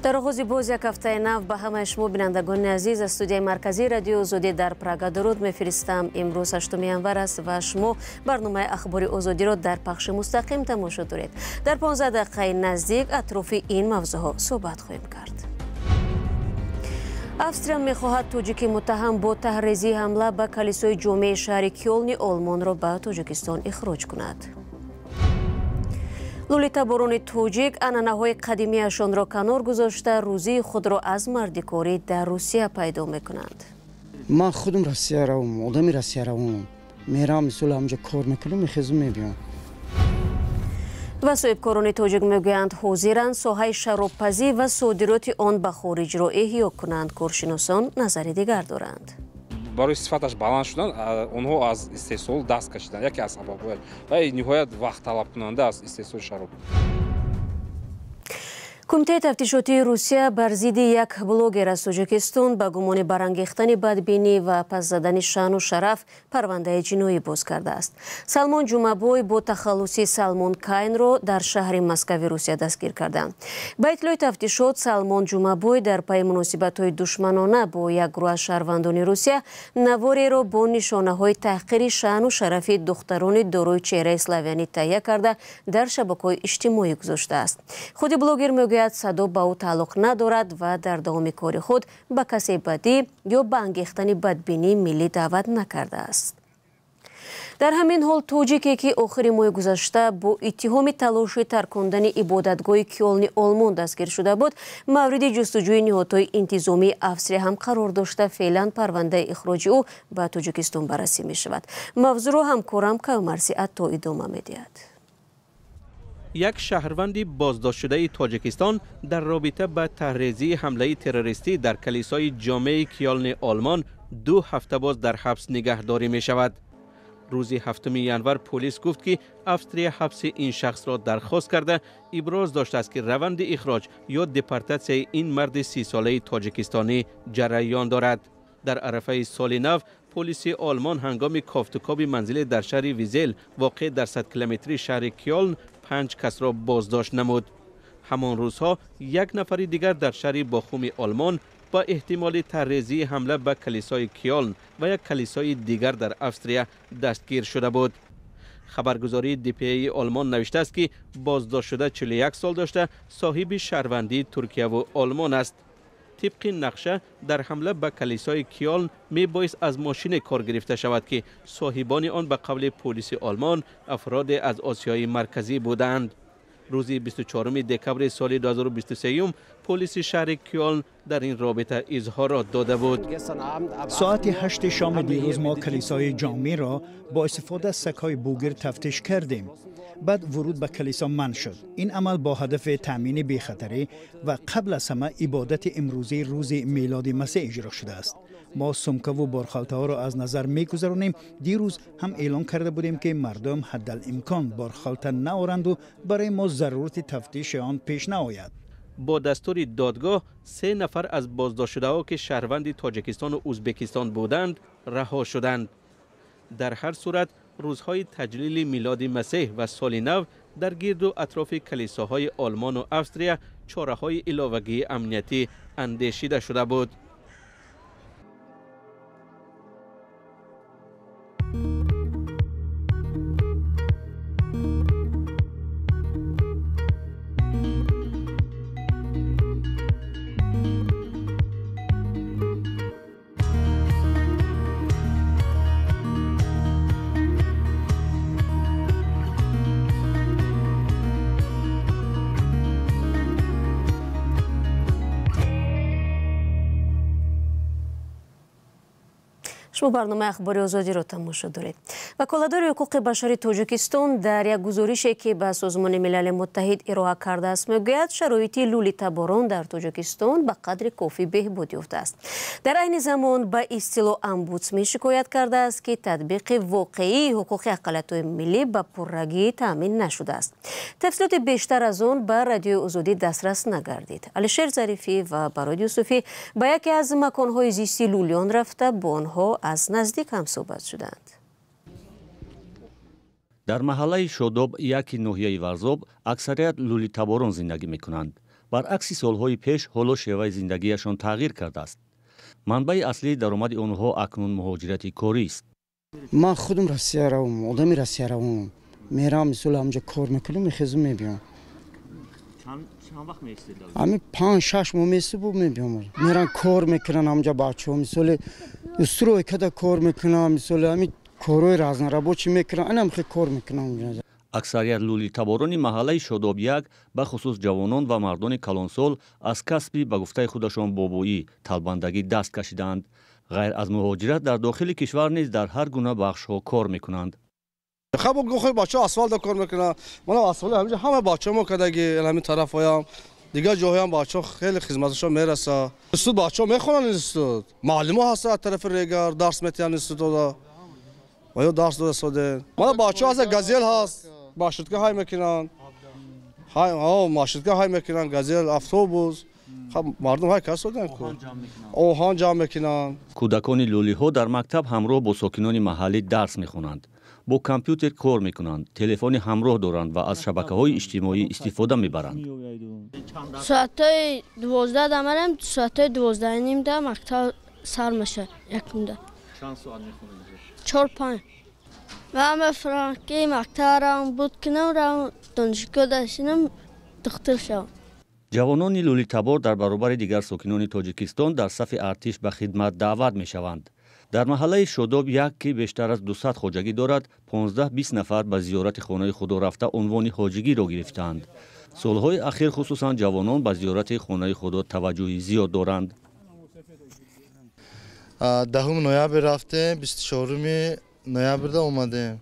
Дар оғози боз як ҳафтаи нав ба ҳамаи шумо бинандагони азиз аз студияи марказии Радиои Озодӣ дар Прага дуруд мефиристам. Имрӯз 8 январ аст ва шумо барномаи Ахбори Озодиро дар пахши мустақим тамошо доред. Дар 15 дақиқаи наздик атрофи ин мавзӯъҳо суҳбат хоҳем кард. Австрия мехоҳад тоҷики муттаҳам бо таҳрезии ҳамла ба калисои ҷомеаи шаҳри Кёлни Олмонро ба Тоҷикистон ихроҷ кунад. Лӯлитаборони тоҷик анъанаҳои қадимиашонро канор гузошта, рӯзии худро аз мардикорӣ дар Русия пайдо мекунанд. Ман худам Россия равам, одами Россия равам. Мерам, мисол ҳамҷа кор мекунам, мехезам, мебиям. Ва соҳибкорони тоҷик мегӯянд, ҳозиранд соҳаи шаробпазӣ ва содироти он ба хориҷро эҳё кунанд. Коршиносон назари дигар доранд. Барои сифаташ баланд шудан онҳо аз истеҳсол даст кашиданд. Яке аз сабабҳояш ва ниҳоят вақтталабкунанда аст истеҳсоли шароб. Кумитаи тафтишотии Русия бар зидди як блогер аз Тоҷикистон ба гумони барангехтани бадбинӣ ва пас задани шаъну шараф парвандаи ҷиноӣ боз кардааст. Салмон Ҷумабой бо тахаллуси Салмон Кайнро дар шаҳри Москави Русия дастгир карданд. Ба иттилои тафтишот, Салмон Ҷумабой дар пайи муносибатҳои душманона бо як гурӯҳ аз шаҳрвандони Русия навореро бо нишонаҳои таҳқири шаъну шарафи духтарони дорои чеҳраи славянӣ таҳия карда дар шабакаҳои иҷтимоӣ гузоштааст. Худи блогер мегӯяд, садо ба ӯ тааллуқ надорад ва дар давоми кори худ ба касе бадӣ ё ба ангехтани бадбинии миллӣ даъват накардааст. Дар ҳамин ҳол тоҷике ки охири моҳи гузашта бо иттиҳоми талоши таркондани ибодатгоҳи Кёлни Олмон дастгир шуда буд, мавриди ҷустуҷӯи ниҳодҳои интизомии Австрия ҳам қарор дошта, феълан парвандаи ихроҷи ӯ ба Тоҷикистон баррасӣ мешавад. Мавзӯъро ҳамкорам Кавмарси Атто идома медиҳад. Як шаҳрванди боздоштшудаи Тоҷикистон дар робита ба таҳрезии ҳамлаи террористӣ дар калисои ҷомеаи Кёлни Олмон 2 ҳафта боз дар ҳабс нигаҳдорӣ мешавад. Рӯзи 7 январ полис гуфт, ки Австрия ҳабси ин шахсро дархост карда, иброз доштааст, ки раванди ихроҷ ё депортатсияи ин марди 30-солаи тоҷикистонӣ ҷараён дорад. Дар арафаи соли нав полиси Олмон ҳангоми кофтукоби манзиле дар шаҳри Визел воқеъ дар 100 километри шаҳри Кёлн 5 касро боздошт намуд. Ҳамон рӯзҳо як нафари дигар дар шаҳри Бохуми Олмон ба эҳтимоли таррезии ҳамла ба калисои Кёлн ва як калисои дигар дар Австрия дастгир шуда буд. Хабаргузории ДПА Олмон навиштааст, ки боздоштшуда 41 сол дошта, соҳиби шаҳрвандии Туркияву Олмон аст. Тибқи нақша дар ҳамла ба калисои Кёлн мебоист аз мошине кор гирифта шавад, ки соҳибони он ба қавли полиси Олмон афроде аз Осиёи Марказӣ буданд. Рӯзи 24 декабри соли 2023 полиси шаҳри Кёлн дар ин робита изҳорот дода буд. Соати 8 шоми дирӯз мо калисои ҷомеъро бо истифода аз сагҳои бугир тафтиш кардем. Баъд вуруд ба калисо манъ шуд. Ин амал бо ҳадафи таъмини бехатарӣ ва қабл аз ҳама ибодати имрӯзии рӯзи мелоди Масеҳ иҷро шудааст. Мо сумкаву борхалтаҳоро аз назар мегузаронем. Дирӯз ҳам эълон карда будем, ки мардум ҳаддалимкон борхалта наоранду барои мо зарурати тафтиши он пеш наояд. Бо дастури додгоҳ 3 нафар аз боздоштшудаҳо, ки шаҳрванди Тоҷикистону Ӯзбекистон буданд, раҳо шуданд. Дар ҳар сурат рӯзҳои таҷлили милоди Масеҳ ва соли нав дар гирду атрофи калисоҳои Олмону Австрия чораҳои иловагии амниятӣ андешида шуда буд. Шумо барномаи Ахбори Озодиро тамошо доред. Ваколатдори ҳуқуқи башари Тоҷикистон дар як гузорише, ки ба Созмони Милали Муттаҳид ироа кардааст, мегӯяд, шароити лӯлитаборон дар Тоҷикистон ба қадри кофӣ беҳбуд ёфтааст. Дар айни замон ба истилоҳ омбудсмен шикоят кардааст, ки татбиқи воқеии ҳуқуқи ақаллиятҳои миллӣ ба пуррагӣ таъмин нашудааст. Тафсилоти бештар аз он ба Радиои Озодӣ дастрас нагардид. Алишер Зарифӣ ва Барод Юсуфӣ ба яке аз маконҳои зисти лӯлиён рафта, бо онҳо аз наздик ҳамсӯҳбат шуданд. Дар маҳаллаи Шодоб яки ноҳияи Варзоб аксарият лӯлитаборон зиндагӣ мекунанд. Баръакси солҳои пеш, ҳоло шеваи зиндагиашон тағйир кардааст. Манбаи аслии даромади онҳо акнун муҳоҷирати корист. Ман худам Россия равам, одами Россия равам. Мерам, мисол ҳамҷа кор мекунам, мехезам, мебиям. Чанд вақт меистед? Ҳамин 5-6 моҳ меистам, мебиям. Меран кор мекунан ҳамҷа бачаҳо, мисоли стройкада кор мекунам, мисоли ҳамин корҳои разнорабочий мекунам, анам хел кор мекунам. Аксарият лӯлитаборони маҳаллаи Шодоб 1, бахусус ҷавонон ва мардони калонсол, аз касби ба гуфтаи худашон бобоӣ талбандагӣ даст кашидаанд. Ғайр аз муҳоҷират дар дохили кишвар низ дар ҳар гуна бахшҳо кор мекунанд. Хаб гохи бачаҳо асфалта кор мекунанд. Мана асфалт ҳаминҷо ҳама бачаҳо мо кадаги ҳамин тарафҳоям, дигар ҷоҳоям бачаҳо хеле хизматашон мерасад. Институт бачаҳо мехонанд, институт муаллимо ҳастанд аз тарафи регар дарс метиҳанд институтода ва ё дарс дода соден. Мана бачаҳо ҳаст, газел ҳаст, маршрутка ҳай мекунанд, маршрутка ҳай мекунанд, газел, автобус, мардум ҳай кас соден, оҳан ҷамъ мекунанд. Кӯдакони лӯлиҳо дар мактаб ҳамроҳ бо сокинони маҳаллӣ дарс мехонанд, бо компютер кор мекунанд, телефони ҳамроҳ доранд ва аз шабакаҳои иҷтимоӣ истифода мебаранд. Соатҳои 12 да мерем, соатҳои 12:30 да мактаб сар мешавад, якумда. Чанд соат мехонед? 4-5. Ман мефурам ки мактаб равам, буд кунам, равам донишгоҳ дарсинам, духтур шавам. Ҷавонони лӯлитабор дар баробари дигар сокинони Тоҷикистон дар сафи артиш ба хидмат даъват мешаванд. Дар маҳаллаи Шодоб 1, ки бештар аз 200 хоҷагӣ дорад, 15-20 нафар ба зиёрати хонаи худо рафта унвони ҳоҷигиро гирифтаанд. Солҳои ахир хусусан ҷавонон ба зиёрати хонаи худо таваҷҷӯҳи зиёд доранд. 10 ноябр рафтем, 24 ноябрда омадем.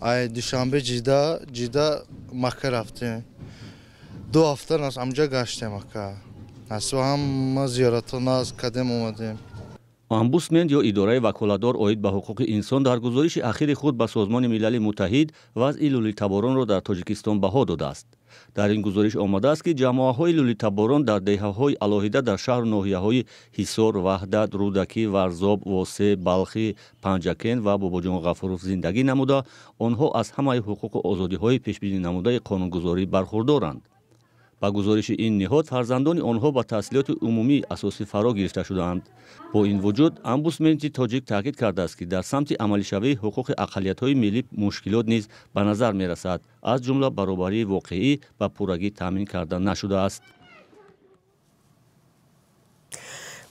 Ай Душанбе Ҷида Макка рафтем. 2 ҳафта нас амҷа гаштем Макка. Насиб ҳама зиёратҳо нас кадем омадем. Омбудсмен ё идораи ваколатдор оид ба ҳуқуқи инсон дар гузориши ахири худ ба Созмони Милали Муттаҳид вазъи лӯлитаборонро дар Тоҷикистон баҳо додааст. Дар ин гузориш омадааст, ки ҷамоаҳои лӯлитаборон дар деҳаҳои алоҳида дар шаҳру ноҳияҳои Ҳисор, Ваҳдат, Рӯдакӣ, Варзоб, Восеъ, Балхӣ, Панҷакент ва Бобоҷон Ғафуров зиндагӣ намуда, онҳо аз ҳамаи ҳуқуқу озодиҳои пешбинӣ намудаи қонунгузорӣ бархурдоранд. Ба гузориши ин ниҳод, фарзандони онҳо ба таҳсилоти умумии асосӣ фаро гирифта шудаанд. Бо ин вуҷуд, омбудсменти тоҷик таъкид кардааст, ки дар самти амалишавии ҳуқуқи ақаллиятҳои миллӣ мушкилот низ ба назар мерасад, аз ҷумла баробарии воқеӣ ба пуррагӣ таъмин карда нашудааст.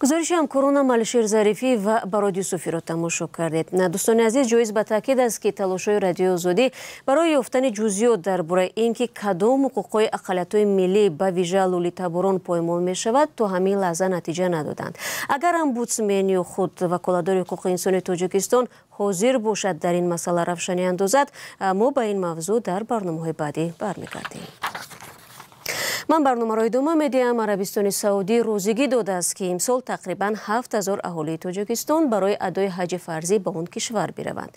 Гузориши ҳамкорона Малишер Зарифӣ ва Барод Юсуфиро тамошо кардед. Дӯстони азиз, ҷоиз ба таъкид аст, ки талошҳои Радиои Озодӣ барои ёфтани ҷузъиёт дар бораи ин ки кадом ҳуқуқҳои ақаллиятҳои миллӣ ба вижа лӯлитаборон поймол мешавад, то ҳамин лаҳза натиҷа надоданд. Агар омбудсмен ё худ ваколатдори ҳуқуқи инсони Тоҷикистон ҳозир бошад дар ин масъала равшанӣ андозад, мо ба ин мавзӯъ дар барномаҳои баъдӣ бармегардем. Ман барномаро идома медиҳам. Арабистони Саудӣ розигӣ додааст, ки имсол тақрибан 7000 аҳолии Тоҷикистон барои адои ҳаҷи фарзӣ ба он кишвар бираванд.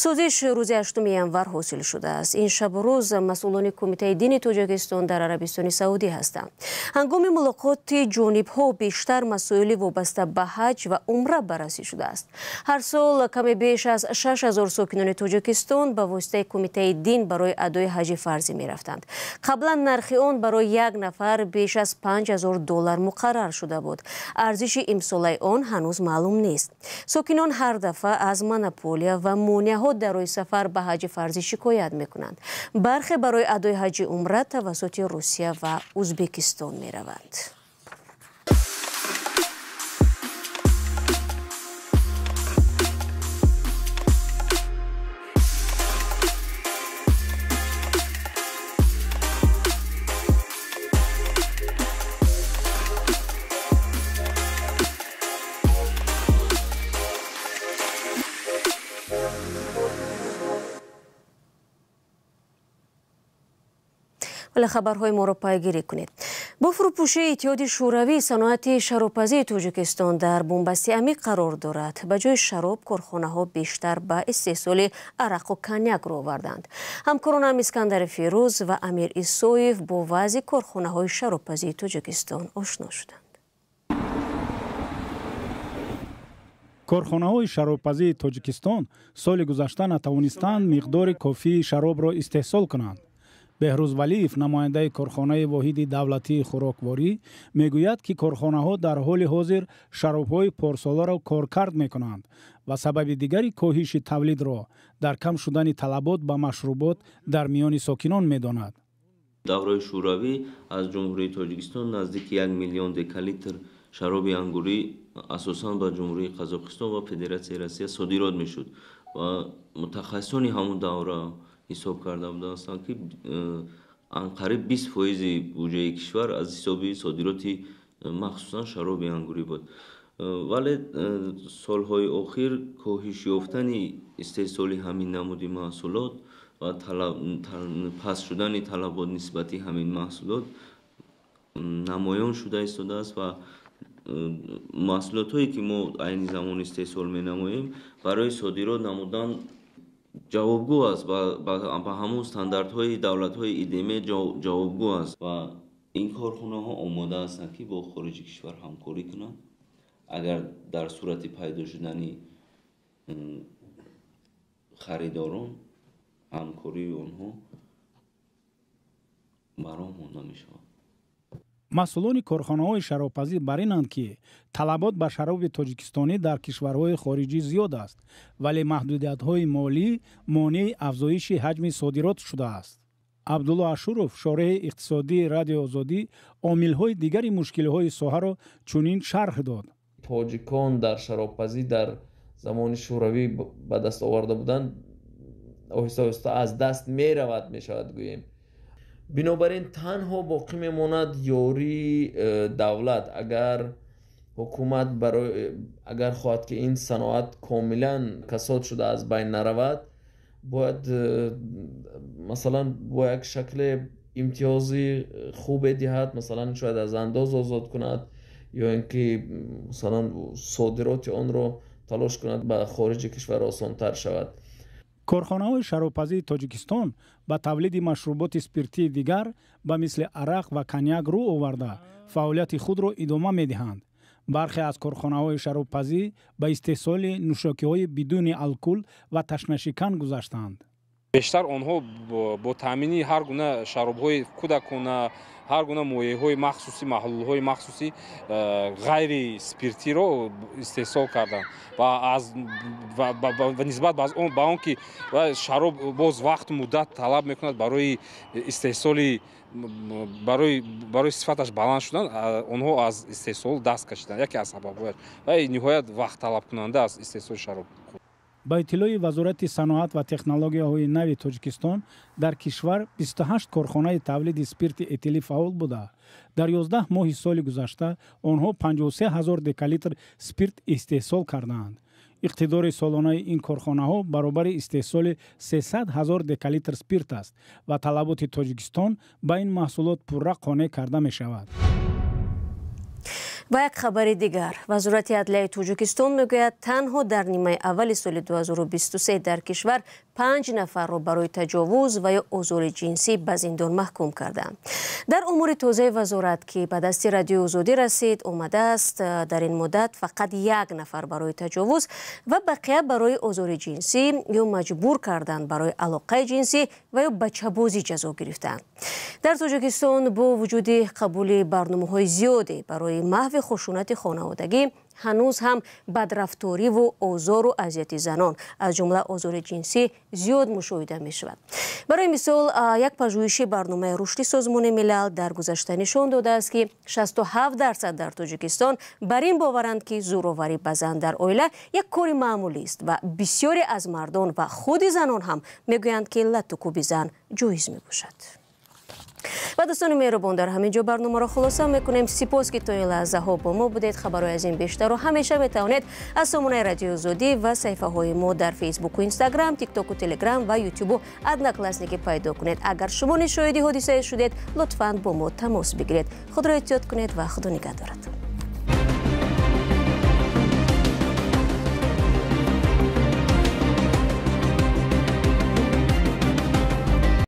Созиш рӯзи 8 январ ҳосил шудааст. Ин шабу рӯз масъулони Кумитаи дини Тоҷикистон дар Арабистони Саудӣ ҳастанд. Ҳангоми мулоқоти ҷонибҳо бештар масоили вобаста ба ҳаҷ ва умра баррасӣ шудааст. Ҳар сол каме беш аз 6000 сокинони Тоҷикистон ба воситаи Кумитаи дин барои адои ҳаҷи фарзӣ мерафтанд. Қаблан нархи он барои як нафар беш аз $5000 муқаррар шуда буд. Арзиши имсолаи он ҳанӯз маълум нест. Сокинон ҳар дафъа аз монополия ва монеаҳо дар роҳи сафар ба ҳаҷи фарзӣ шикоят мекунанд. Бархе барои адои ҳаҷи умра тавассути Русия ва Ӯзбекистон мераванд. вале хабарҳои моро пайгирӣ кунед. Бо фурӯпӯшии Иттиҳоди Шӯравӣ саноати шаробпазии Тоҷикистон дар бунбасти амиқ қарор дорад. Ба ҷои шароб корхонаҳо бештар ба истеҳсоли арақу коньяк рӯ оварданд. Ҳамкоронам Искандари Фирӯз ва Амир Исоев бо вазъи корхонаҳои шаробпазии Тоҷикистон ошно шуданд. Корхонаҳои шаробпазии Тоҷикистон соли гузашта натавонистанд миқдори кофии шаробро истеҳсол кунанд. Беҳрӯз Валиев, намояндаи корхонаи воҳиди давлатии хӯрокворӣ, мегӯяд, ки корхонаҳо дар ҳоли ҳозир шаробҳои порсоларо коркард мекунанд ва сабаби дигари коҳиши тавлидро дар кам шудани талабот ба машрубот дар миёни сокинон медонад. Давраи Шӯравӣ аз Ҷумҳурии Тоҷикистон наздики 1 миллион декалитр шароби ангурӣ асосан ба Ҷумҳурии Қазоқистон ва Федератсияи Россия содирот мешуд ва мутахассисони ҳамон давра ҳисоб карда буданд, ки анқариб 20% буҷаи кишвар аз ҳисоби содироти махсусан шароби ангурӣ буд. Вале солҳои охир коҳиш ёфтани истеҳсоли ҳамин намуди маҳсулот ва паст шудани талабот нисбати ҳамин маҳсулот намоён шуда истодааст ва маҳсулотҳое ки мо айни замон истеҳсол менамоем барои содирот намудан ҷавобгӯ аст, ба ҳамон стандартҳои давлатҳои ИДМ ҷавобгӯ аст ва ин корхонаҳо омода ҳастанд, ки бо хориҷи кишвар ҳамкорӣ кунанд. Агар дар сурати пайдо шудани харидорон ҳамкории онҳо ба роҳ монда мешавад. Масъулони корхонаҳои шаробпазӣ бар инанд, ки талабот ба шароби тоҷикистонӣ дар кишварҳои хориҷӣ зиёд аст, вале маҳдудиятҳои молӣ монеи афзоиши ҳаҷми содирот шудааст. Абдулло Ашуров, шореҳи иқтисодии Радиои Озодӣ, омилҳои дигари мушкилиҳои соҳаро чунин шарҳ дод. Тоҷикон дар шаробпазӣ дар замони Шӯравӣ ба даст оварда буданд, оҳиста оҳиста аз даст меравад, мешавад гӯем. Бинобар ин танҳо боқӣ мемонад ёрии давлат. Агар ҳукумат агар хоҳад, ки ин саноат комилан касод шуда аз байн наравад, бояд масалан бо як шакле имтиёзи хубе диҳад, масалан шояд аз андоз озод кунад ё ин ки масалан содироти онро талош кунад ба хориҷи кишвар осонтар шавад. Корхонаҳои шаробпазии Тоҷикистон ба тавлиди машруботи спиртии дигар ба мисли арақ ва коньяк рӯ оварда фаъолияти худро идома медиҳанд. Бархе аз корхонаҳои шаробпазӣ ба истеҳсоли нӯшокиҳои бидуни алкул ва ташнашикан гузаштанд. Бештар онҳо бо таъмини ҳар гуна шаробҳои кӯдакона, ҳар гуна моеъҳои махсусӣ, маҳлулҳои махсусӣ ғайри спиртиро истеҳсол карданд ва нисбат ба он ки шароб боз вақту муддат талаб мекунад барои истеҳсоли барои сифаташ баланд шудан, онҳо аз истеҳсол даст кашиданд. Яке аз сабабҳояш ва ниҳоят вақтталабкунанда аст истеҳсоли шароб. Ба иттилои Вазорати саноат ва технологияҳои нави Тоҷикистон, дар кишвар 28 корхонаи тавлиди спирти этилӣ фаъол буда, дар 11 моҳи соли гузашта онҳо 53 ҳазор декалитр спирт истеҳсол кардаанд. Иқтидори солонаи ин корхонаҳо баробари истеҳсоли 300 ҳазор декалитр спирт аст ва талаботи Тоҷикистон ба ин маҳсулот пурра қонеъ карда мешавад. Ва як хабари дигар. Вазорати адлияи Тоҷикистон мегӯяд, танҳо дар нимаи аввали соли 2023 дар кишвар 5 нафарро барои таҷовуз ва ё озори ҷинсӣ ба зиндон маҳкум карданд. Дар умури тозаи вазорат, ки ба дасти Радиои Озодӣ расид, омадааст, дар ин муддат фақат як нафар барои таҷовуз ва бақия барои озори ҷинсӣ ё маҷбур кардан барои алоқаи ҷинсӣ ва ё бачабозӣ ҷазо гирифтанд. Дар Тоҷикистон бо вуҷуди қабули барномаҳои зиёде барои маҳви хушунати хонаводагӣ, ҳанӯз ҳам бадрафториву озору азияти занон, аз ҷумла озори ҷинсӣ, зиёд мушоҳида мешавад. Барои мисол, як пажӯҳиши барномаи рушди Созмони Милал дар гузашта нишон додааст, ки 67% дар Тоҷикистон бар ин боваранд, ки зӯроварӣ ба зан дар оила як кори маъмулист ва бисёре аз мардон ва худи занон ҳам мегӯянд, ки латтукӯби зан ҷоиз мебошад. Ва дӯстони меҳрубон, дар ҳамин ҷо барномаро хулоса мекунем. Сипос, ки то ин лаҳзаҳо бо мо будед. Хабарҳои аз ин бештарро ҳамеша метавонед аз сомонаи Радиои Озодӣ ва саҳифаҳои мо дар Фейсбуку, Инстаграм, Тиктоку, Телеграм ва Ютубу Одноклассники пайдо кунед. Агар шумо низ шоҳиди ҳодисае шудед, лутфан бо мо тамос бигиред. Худро эҳтиёт кунед ва Худо нигаҳдорад.